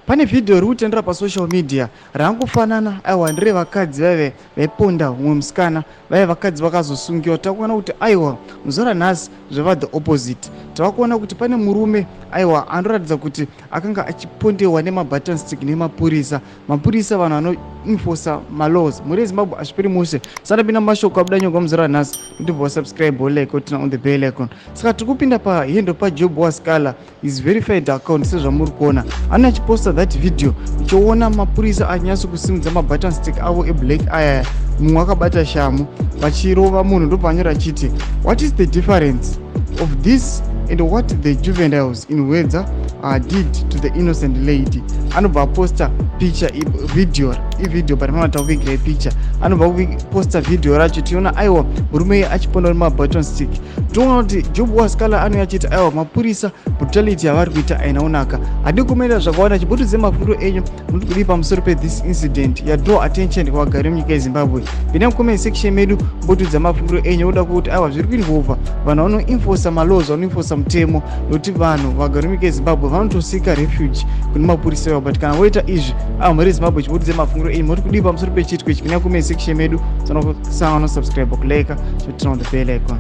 Pane vhidhiyo riri kutendera pasocial media rangofanana, aiwa, nderevakadzi vaive vaiponda umwe musikana. Vaive vakadzi vakazosungiwa. Takuona kuti, aiwa, muzuva ranhasi zvava the opposite. Tava kuona kuti pane murume, aiwa, anoratidza kuti akanga achipondewa nemabutton stick nemapurisa. Mapurisa vanhu vanoenforca malaws. Mhuri yeZimbabwe, hazviperi mushe. Sandapinda mumashoko abuda nyongwa muzuva ranhasi, ndibva wasubscribe, wolike, woturn on the bell icon. Saka tiri kupinda pahandle paJob Wasikhala, his verified account. Sezvamuri kuona, ano achiposta that video, uchiona mapurisa achinyatso kusimudza mabutton stick avo eblack ayaya, mumwe akabata shamu, vachirova munhu. Ndopanyora achiti, "What is the difference of this and what the juveniles in Wedza did to the innocent lady?" Anobva aposta picture, video, ivideo, but mama takuvigirai picture. Anobva kuposta video racho, tiona, aiwa, murume achiponda nemabutton stick. Toona kuti Job Wasikhala anouya achiti, aiwa, mapurisa brutality yavari kuita haina kunaka. Hadi kumaenda zvakawanda, chibutudze mafungiro enyu. Muri kudii pamusoro pethis incident yadraw attention kuvagari vemunyika yeZimbabwe? Pinda mucomment section medu, mbotudza mafungiro enyu. Oda kuti, aiwa, zviri kuinvolva vanhu vanoenforca malaws, vanoenforca mutemo, nokuti vanhu vagari vemunyika yeZimbabwe vanotosika refuge kune mapurisa iwa. But kana voita izvi, aiwa, mhuri yeZimbabwe, chibutudze mafungiro enyu. Muri kudii pamusoro pechiitiko ichi? Pinda mucomment section medu. Sangana, subscribe, kulike, turn on the bell icon.